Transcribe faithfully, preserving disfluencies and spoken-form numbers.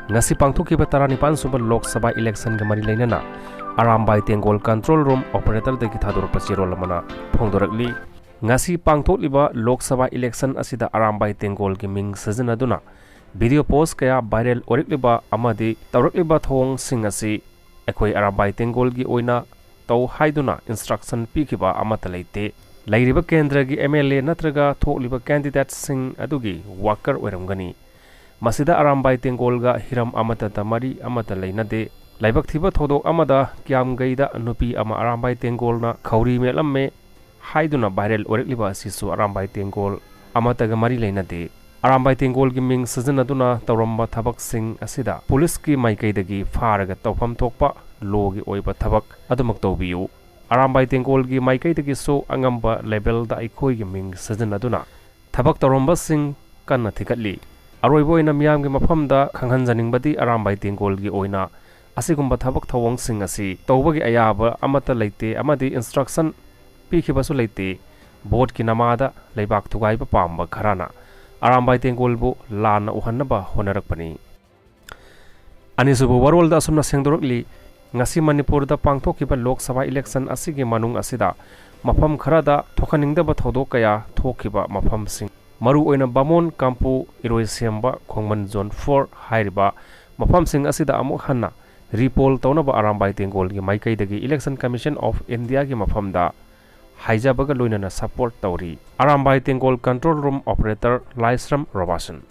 ꯉꯁꯤ ꯄꯥꯡꯊꯣꯛꯈꯤꯕ ꯇꯔꯥꯅꯤꯄꯥꯟ ꯁꯨꯕ ꯂꯣꯛ ꯁꯚꯥ ꯏꯂꯦꯛꯁꯟꯒ ꯃꯔꯤ ꯂꯩꯅꯅ ꯑꯔꯥꯝꯕꯥꯏ ꯇꯦꯡꯒꯣꯜ ꯀꯟꯇ꯭ꯔꯣꯜ ꯔꯨꯝ ꯑꯣꯄꯔꯦꯇꯔꯗꯒꯤ ꯊꯥꯗꯣꯔꯛꯄ ꯆꯦꯔꯣꯜ ꯑꯃꯅ ꯐꯣꯡꯗꯣꯔꯛꯂꯤ꯫ ꯉꯁꯤ ꯄꯥꯡꯊꯣꯛꯂꯤꯕ ꯂꯣꯛ ꯁꯚꯥ ꯏꯂꯦꯛꯁꯟ ꯑꯁꯤꯗ ꯑꯔꯥꯝꯕꯥꯏ ꯇꯦꯡꯒꯣꯜꯒꯤ ꯃꯤꯡ ꯁꯤꯖꯤꯟꯅꯗꯨꯅ ꯚꯤꯗꯤꯑꯣ ꯄꯣꯁ ꯀꯌꯥ ꯚꯥꯏꯔꯦꯜ ꯑꯣꯏꯔꯛꯂꯤꯕ ꯑꯃꯗꯤ ꯇꯧꯔꯛꯂꯤꯕ ꯊꯧꯑꯣꯡꯁꯤꯡ ꯑꯁꯤ ꯑꯩꯈꯣꯏ ꯑꯔꯥꯝꯕꯥꯏ ꯇꯦꯡꯒꯣꯜꯒꯤ ꯑꯣꯏꯅ ꯇꯧ ꯍꯥꯏꯗꯨꯅ ꯏꯟꯁꯇ꯭ꯔꯛꯁꯟ ꯄꯤꯈꯤꯕ ꯑꯃꯠꯇ ꯂꯩꯇꯦ꯫ ꯂꯩꯔꯤꯕ ꯀꯦꯟꯗ꯭ꯔꯒꯤ ꯑꯦꯝ ꯑꯦꯜ ꯑꯦ ꯅꯠꯇ꯭ꯔꯒ ꯊꯣꯛꯂꯤꯕ ꯀꯦꯟꯗꯤꯗꯦꯠꯁꯤꯡ ꯑꯗꯨꯒꯤ ꯋꯥꯀꯔ ꯑꯣꯏꯔꯝꯒꯅꯤ꯫ ꯃꯁꯤꯗ ꯑꯔꯥꯝꯕꯥꯏ ꯇꯦꯡꯒꯣꯜꯒ ꯍꯤꯔꯝ ꯑꯃꯠꯇꯗ ꯃꯔꯤ ꯑꯃꯠꯇ ꯂꯩꯅꯗꯦ꯫ ꯂꯥꯏꯕꯛ ꯊꯤꯕ ꯊꯧꯗꯣꯛ ꯑꯃꯗ ꯀꯤꯌꯥꯝꯒꯩꯗ ꯅꯨꯄꯤ ꯑꯃ ꯑꯔꯥꯝꯕꯥꯏ ꯇꯦꯡꯒꯣꯜꯅ ꯈꯧꯔꯤ ꯃꯦꯠꯂꯝꯃꯦ ꯍꯥꯏꯗꯨꯅ ꯚꯥꯏꯔꯦꯜ ꯑꯣꯏꯔꯛꯂꯤꯕ ꯑꯁꯤꯁꯨ ꯑꯔꯥꯝꯕꯥꯏ ꯇꯦꯡꯒꯣꯜ ꯑꯃꯠꯇꯒ ꯃꯔꯤ ꯂꯩꯅꯗꯦ꯫ ꯑꯔꯥꯝꯕꯥꯏ ꯇꯦꯡꯒꯣꯜꯒꯤ ꯃꯤꯡ ꯁꯤꯖꯤꯟꯅꯗꯨꯅ ꯇꯧꯔꯝꯕ ꯊꯕꯛꯁꯤꯡ ꯑꯁꯤꯗ ꯄꯨꯂꯤꯁꯀꯤ ꯃꯥꯏꯀꯩꯗꯒꯤ ꯐꯥꯔꯒ ꯇꯧꯐꯝ ꯊꯣꯛꯄ ꯂꯣꯒꯤ ꯑꯣꯏꯕ ꯊꯕꯛ ꯑꯗꯨꯃꯛ ꯇꯧꯕꯤꯌꯨ꯫ ꯑꯔꯥꯝꯕꯥꯏ ꯇꯦꯡꯒꯣꯜꯒꯤ ꯃꯥꯏꯀꯩꯗꯒꯤꯁꯨ ꯑꯉꯝꯕ ꯂꯦꯚꯦꯜꯗ ꯑꯩꯈꯣꯏꯒꯤ ꯃꯤꯡ ꯁꯤꯖꯤꯟꯅꯗꯨꯅ ꯊꯕꯛ ꯇꯧꯔꯝꯕꯁꯤꯡ ꯀꯟꯅ ꯊꯤꯒꯠꯂꯤ꯫ ꯑꯔꯣꯏꯕ ꯑꯣꯏꯅ ꯃꯤꯌꯥꯝꯒꯤ ꯃꯐꯝꯗ ꯈꯪꯍꯟꯖꯅꯤꯡꯕꯗꯤ ꯑꯔꯥꯝꯕꯥꯏ ꯇꯦꯡꯒꯣꯜꯒꯤ ꯑꯣꯏꯅ ꯑꯁꯤꯒꯨꯝꯕ ꯊꯕꯛ ꯊꯧꯑꯣꯡꯁꯤꯡ ꯑꯁꯤ ꯇꯧꯕꯒꯤ ꯑꯌꯥꯕ ꯑꯃꯠꯇ ꯂꯩꯇꯦ ꯑꯃꯗꯤ ꯏꯟꯁꯇ꯭ꯔꯛꯁꯟ ꯄꯤꯈꯤꯕꯁꯨ ꯂꯩꯇꯦ꯫ ꯚꯣꯠꯀꯤ ꯅꯃꯥꯗ ꯂꯩꯕꯥꯛ ꯊꯨꯒꯥꯏꯕ ꯄꯥꯝꯕ ꯈꯔꯅ ꯑꯔꯥꯝꯕꯥꯏ ꯇꯦꯡꯒꯣꯜꯕꯨ ꯂꯥꯟꯅ ꯎꯍꯟꯅꯕ ꯍꯣꯠꯅꯔꯛꯄꯅꯤ꯫ ꯑꯅꯤꯁꯨꯕ ꯋꯥꯔꯣꯜꯗ ꯑꯁꯨꯝꯅ ꯁꯦꯡꯗꯣꯔꯛꯂꯤ, ꯉꯁꯤ ꯃꯅꯤꯄꯨꯔꯗ ꯄꯥꯡꯊꯣꯛꯈꯤꯕ ꯂꯣꯛ ꯁꯚꯥ ꯏꯂꯦꯛꯁꯟ ꯑꯁꯤꯒꯤ ꯃꯅꯨꯡ ꯑꯁꯤꯗ ꯃꯐꯝ ꯈꯔꯗ ꯊꯣꯛꯍꯟꯅꯤꯡꯗꯕ ꯊꯧꯗꯣꯛ ꯀꯌꯥ ꯊꯣꯛꯈꯤꯕ ꯃꯐꯝꯁꯤꯡ, ꯃꯔꯨꯑꯣꯏꯅ ꯕꯥꯃꯣꯟ, ꯀꯥꯝꯄꯨ, ꯏꯔꯣꯏꯁꯦꯝꯕ, ꯈꯣꯡꯃꯟ ꯖꯣꯟ ꯐꯣꯔ ꯍꯥꯏꯔꯤꯕ ꯃꯐꯝꯁꯤꯡ ꯑꯁꯤꯗ ꯑꯃꯨꯛ ꯍꯟꯅ ꯔꯤꯄꯣꯜ ꯇꯧꯅꯕ ꯑꯔꯥꯝꯕꯥꯏ ꯇꯦꯡꯒꯣꯜꯒꯤ ꯃꯥꯏꯀꯩꯗꯒꯤ Election Commission of Indiaꯒꯤ ꯃꯐꯝꯗ ꯍꯥꯏꯖꯕꯒ ꯂꯣꯏꯅꯅ ꯁꯄꯣꯔꯠ ꯇꯧꯔꯤ꯫ ꯑꯔꯥꯝꯕꯥꯏ ꯇꯦꯡꯒꯣꯜ ꯀꯟꯇ꯭ꯔꯣꯜ ꯔꯨꯝ ꯑꯣꯄꯔꯦꯇꯔ ꯂꯥꯏꯁ꯭ꯔꯝ ꯔꯣꯕꯥꯁꯟ꯫